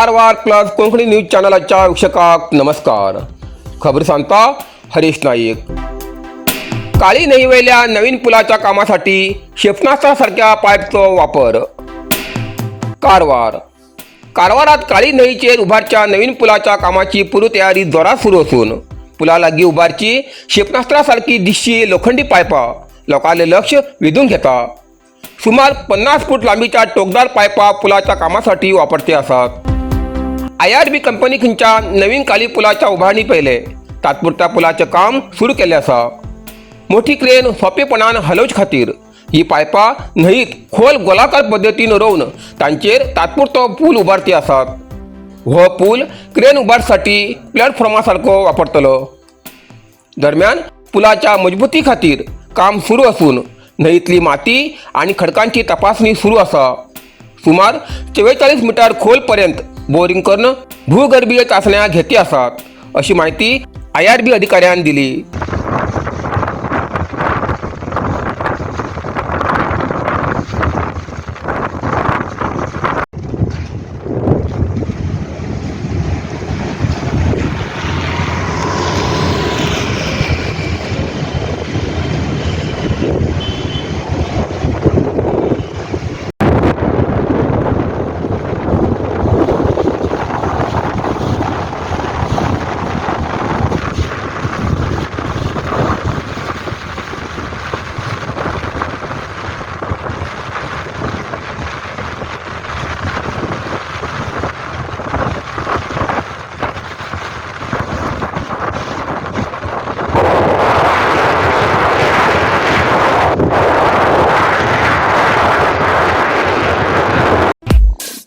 Karwar plus Konkani news चॅनलाच्या वीक्षकाक नमस्कार. खबर सांगता हरीश नाईक. काळी न्हंयेवयल्या नवीन पुलाच्या कामासाठी क्षेपणास्त्रासारख्या पाईपचो वापर. कारवार. कारवारात काळी न्हंयेचेर उभारच्या नवीन पुलाच्या कामाची पूर्वतयारी जोरात सुरू असून पुला लागीं उबारची क्षेपणास्त्रासारखी दिसची लोखंडी पायपां लोकांले लक्ष वेधून घेता. सुमार 50 फूट लांबीच्या टोकदार पायपा पुलाच्या कामासाठी वापरते आसात. IRB company खंयच्या नवीन काली पुलाच्या उभारणी पयले तात्पुरत्या पुलाचें काम सुरू केल्लें आसा. मोठी क्रेन सोंपेपणान हलोवचे खातीर ही पायपां न्हंयत खोल गोलाकार पद्दतीन रोवन तांचेर तात्पुरतो पूल उबारती आसात. हो पूल क्रेन उबारसाठी प्लॅटफॉर्मा सारको वापरतलो. दरम्यान पुलाच्या मजबूती खातीर काम सुरू असून न्हंयतली माती आणि खडकांची तपासणी सुरू आसा. सुमार 44 मिटर खोलपर्यंत बोरिंग करून भूगर्भीय चाचण्या घेती आसात, अशी माहिती IRB अधिकाऱ्यान दिली.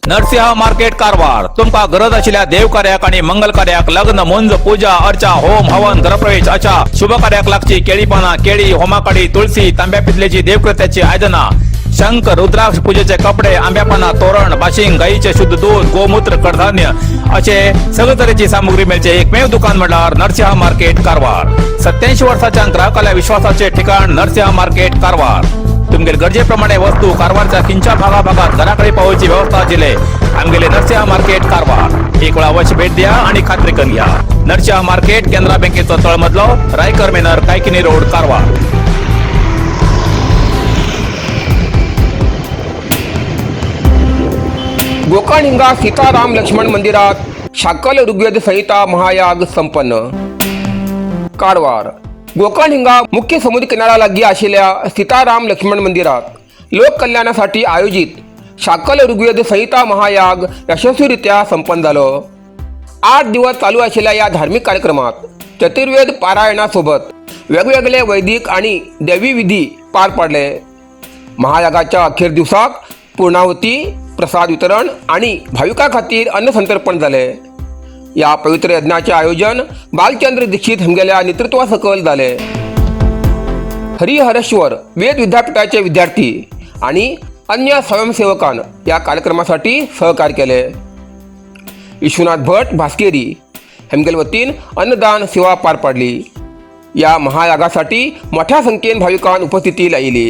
नरसिंह मार्केट कारवार. तुमका गरज आशिल्ल्या देवकार्याक आणि मंगल कार्याक, लग्न, मुंज, पूजा अर्चा, होम हवन, गृहप्रवेश अशा शुभ कार्याक लागची केळी पाना, केळी, होमाकाडी, तुळसी, तांब्या पितलेची देवकृत्याची आयदना, शंख, रुद्राक्ष, पूजेचे कपडे, आंब्या पाना, तोरण, बाशिंग, गाईचे शुद्ध दूध, गोमूत्र, कडधान्य असे सगळे तरेची सामुग्री मेळचे एकमेव दुकान म्हणल्यार नरसिंह मार्केट कारवार. 87 वर्साच्या ग्राहकाला विश्वासाचे ठिकाण नरसिंह मार्केट कारवार. तुमगेले गरजेप्रमाणे वस्तू कारवारच्या किंच्या भागा भागात घराकडे पावोवची व्यवस्था दिले आमगेले नरसिंह मार्केट कारवार. एक वेळा अवश्य भेट द्या आणि खात्री करून घ्या. नरसिंह मार्केट, केनरा बँकेचो तळमजलो, रायकर मेनर, कायकिनी रोड, कारवार. गोकर्ण हिंगा सीताराम लक्ष्मण मंदिरात शाकल ऋग्वेद संहिता महायाग संपन्न. कारवार. गोकर्ण हिंगा मुख्य समुद्र किनारा लागीं आशिल्ल्या सीताराम लक्ष्मण मंदिरात लोककल्याणासाठी आयोजित शाकल ऋग्वेद संहिता महायाग यशस्वीरित्या संपन्न जालो. 8 दिवस चालू आशिल्ल्या या धार्मिक कार्यक्रमात चतुर्वेद पारायणासोबत वेगवेगळे वैदिक आणि दैवी विधी पार पडले. महायागाच्या अखेर दिवसाक पूर्णाहुती, प्रसाद वितरण आणि भाविकां खातीर अन्नसंतर्पण जाले. या पवित्र यज्ञाचे आयोजन बालचंद्र दीक्षित हंगेल्या नेतृत्वा सकल झाले. हरिहरेश्वर वेद विद्यापीठाचे विद्यार्थी आणि अन्य स्वयंसेवकां या कार्यक्रमासाठी सहकार्य केले. विश्वनाथ भट भास्केरी हेमगेल वतीन अन्नदान सेवा पार पाडली. या महायागासाठी मोठ्या संख्येन भाविकां उपस्थिती लायली.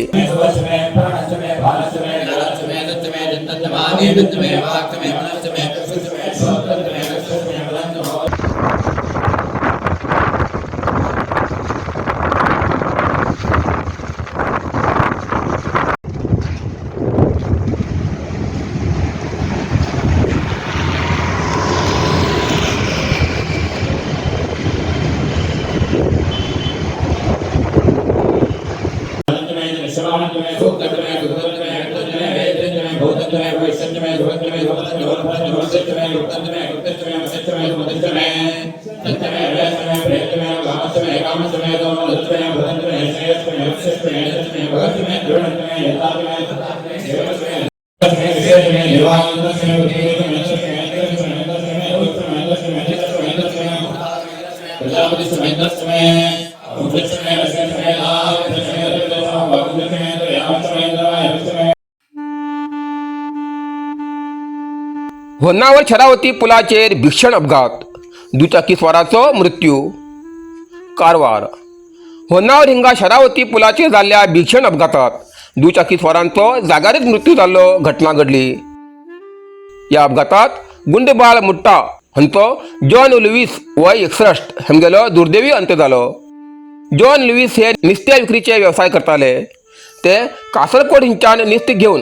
होन्नावर शरावती पुलाचेर भीषण अपघात, दुचाकी स्वाराचो मृत्यू. कारवार. होन्नावर हिंगा शरावती पुलाचेर जाल्ल्या भीषण अपघातात दुचाकी स्वारांचो जाग्यारच मृत्यू जाल्लो घटना घडली. या अपघातात गुंडबाळ मुट्टा हांचो जॉन लुईस वय 61 हेमगेलो दुर्दैवी अंत जालो. जॉन लुईस हे नुस्त्या विक्रीचे वेवसाय करताले. ते कासरकोड हिंच्यान नुस्तें घेवन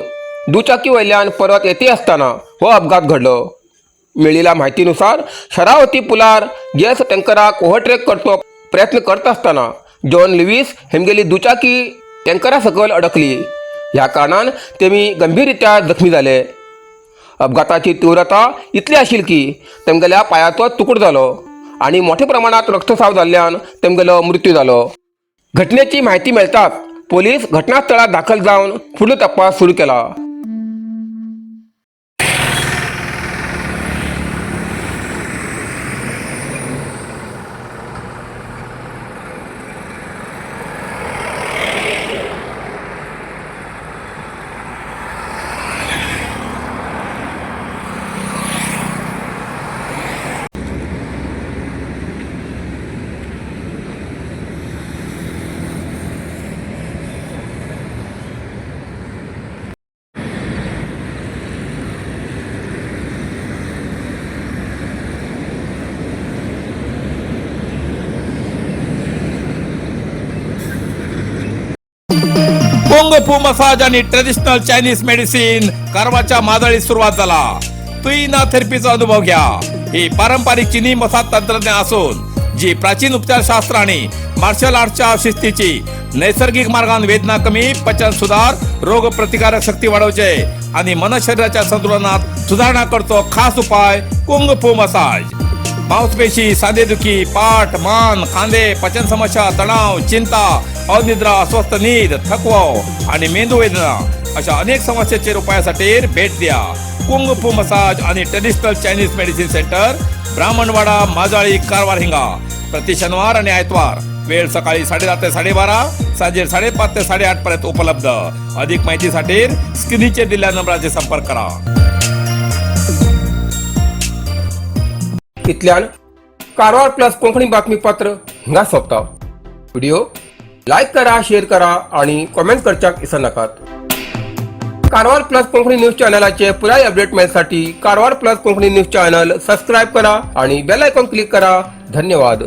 दुचाकी वयल्यान परत येते आसतना हो अपघात घडलो. मेळिल्ल्या म्हायतीनुसार शरावती पुलार गॅस टँकराक ओव्हरटेक करचो प्रयत्न करता आसतना जॉन लुईस हेमगेली दुचाकी टँकरा सकयल अडकली. ह्या कारणान तेमी गंभीररित्या जखमी जाले. अपघाताची तीव्रता इतली आशिल्ली की तेमगेल्या पांयाचो तुकडो जालो आनी मोठ्या प्रमाणात रक्तस्राव जाल्ल्यान तेमगेलो मृत्यू जालो. घटनेची म्हायती मेळटाच पोलीस घटनास्थळार दाखल जावन फुडलो तपास सुरू केला. कुंग फू मसाज आणि ट्रेडिशनल चायनीज मेडिसिन कारवारच्या मादळीत सुरुवात झाला. तुईना थेरपीचा अनुभव घ्या. ही पारंपरिक चिनी मसाज तंत्रज्ञान असून जी प्राचीन उपचारशास्त्र आणि मार्शल आर्टच्या शिस्तीची नैसर्गिक मार्गान वेदना कमी, पचन सुधार, रोग प्रतिकारक शक्ती वाढवचे आणि मन शरीराच्या संतुलनात सुधारणा करतो खास उपाय कुंग फू मसाज. मांसपेशी, सांधेदुखी, पाठ, मान, खांदे, पचन समस्या, तणाव, चिंता, अनिद्रा, अस्वस्थ नीद, थकवा आणि मेंदू वेदना अशा अनेक समस्येचेर उपायासाठी भेट द्या कुंग फू मसाज आणि traditional Chinese medicine centre, Brahmanwada, Majali, Karwar हिंगा. प्रति शनिवार आणि आयतवार वेळ सकाळी 10:30 ते 12:30, सांजे 5:30 ते 8:30 पर्यंत उपलब्ध. अधिक माहितीसाठी स्क्रीनचे दिलेल्या नंबराचे संपर्क करा. इतल्यान कारवार प्लस कोंकणी बातमीपत्र हिंगा सोंपता. व्हिडिओ लायक करा, शेअर करा आणि कॉमेंट करच्याक विसरनाकात. कारवार प्लस कोंकणी न्यूज चॅनलाचे पुराय update मेळसाठी Karwar plus Konkani news channel subscribe करा आणि बेल आयकॉन क्लिक करा. धन्यवाद.